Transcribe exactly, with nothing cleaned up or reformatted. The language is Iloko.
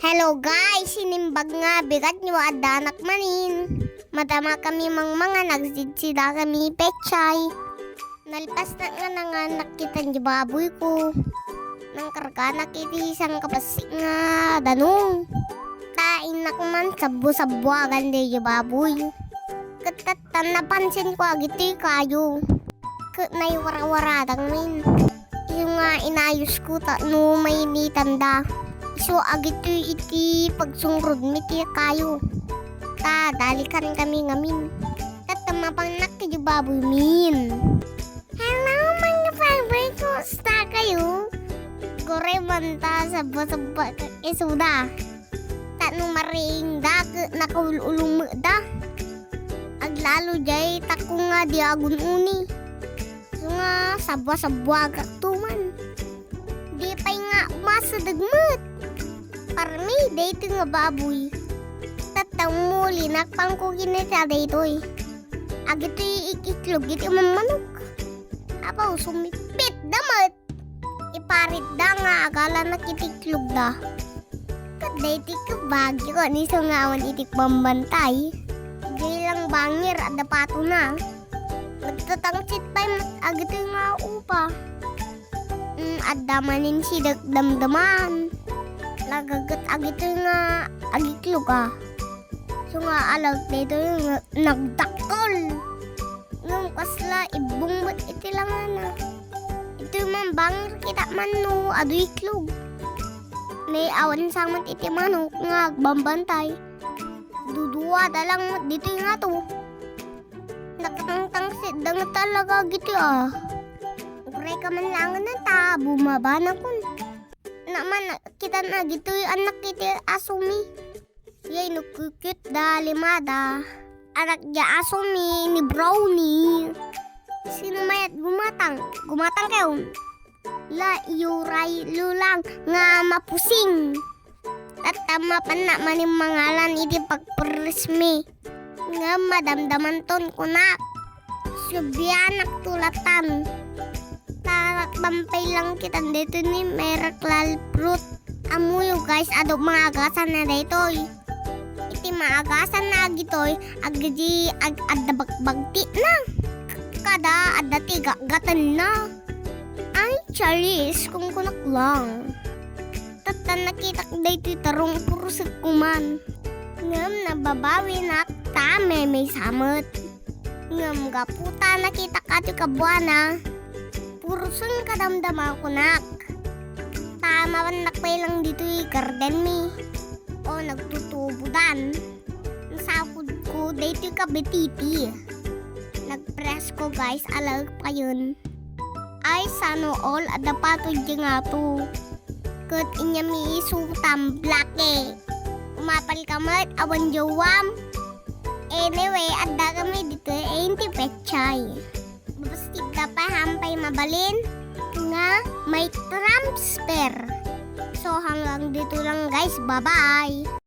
Hello guys, sinimbag nga bigat nyo addanak manin. Madama kami mangmangan, nagsidsida kami pechay. Nalpas na nga nanganak kita di baboy ko. Nangkarganak iti sangkabassit nga danum. Ta innak man sabbo-sabboagan di baboy. Ket tatta napansin ko agitoy kayo. Ket naiwarawaradang min. Isu nga inayos ko ta no mainitan da. Isu agitoy iti pagsungrod mi ti kayo. Ta dalikan kami ngamin. Tatta mapannak ti baboy min. Hello, mga farmer, kumusta kayo? Gore man ta, sabba-sabba ka isuda. Ta no mariing da, ke-, nakaul-ulong met da. Aglalo jay, tako nga di agun-uni. So nga, sabwa-sabwa agak tuman. Di pay nga umasideg met. Parmi, daytoy nga baboy. Tatta muli, nakpangko kinita daytoy. Agitoy ik-iklog iti mammanok. Apaw, sumipit da met. Iparit da nga agala nakitiklog da. Ket daytoy kabagyo ken isu nga awan iti bambantay. Jay lang bangir, adda patona. Nagtatangsit pay met agitoy nga upa. Mm, adda manin sidek damdaman. Lagaget agitoy nga agiklog a. So nga alag daytoy nga nagdakkel. Ngem kasla ibbung met iti langana. Itoy man bangir kita man no adu iklog. Nay awan sa met iti manok nga agbambantay. Dudua da lang met ditoy nga to. Nakatangtangsit da nga talaga giti a. Uray ka man langan ta, bumaba na kun. Naman, kita na gitoy anak iti aso mi. Yay, no kukit da, limada. Anak dia aso mi ni Brownie. Sino mayat gumatang? Gumatang kayo. La, iyuray lulang nga mapusing. Tatta mapanna manin mangalan iti pagpurres mi. Ngem madamdamanton kunak. Subianak tulatan. Tarakbang pay lang kitan dito ni Miracle Fruit. Amuyo guys, adu maagasan na daytoy. Iti maagasan na agitoy, agdi ag-, adda bagbagti na. Kada adda ti gagaten na. Ay, charis, kung kunak lang. Tatta nakitak daytoy tarong purusek kuman. Ngem nababawinak ta memaysa met. Ngem gapu ta nakitak atoy kabuana, purusen kadamdama kunak. Ta mapannak pay lang ditoy garden mi. O nagtutubodan. Nasapud ko daytoy kabititi. Nagpresko guys, alag payen. Ay, sana all, adda pa to di nga to. Ket inya miisutam, Blackie. Umapal ka met, awan jowam. Anyway, adda kami dito, eh, inti pechay. Babastik da pa, hampay mabalin nga may transfer. So, hanggang dito lang, guys. Bye-bye.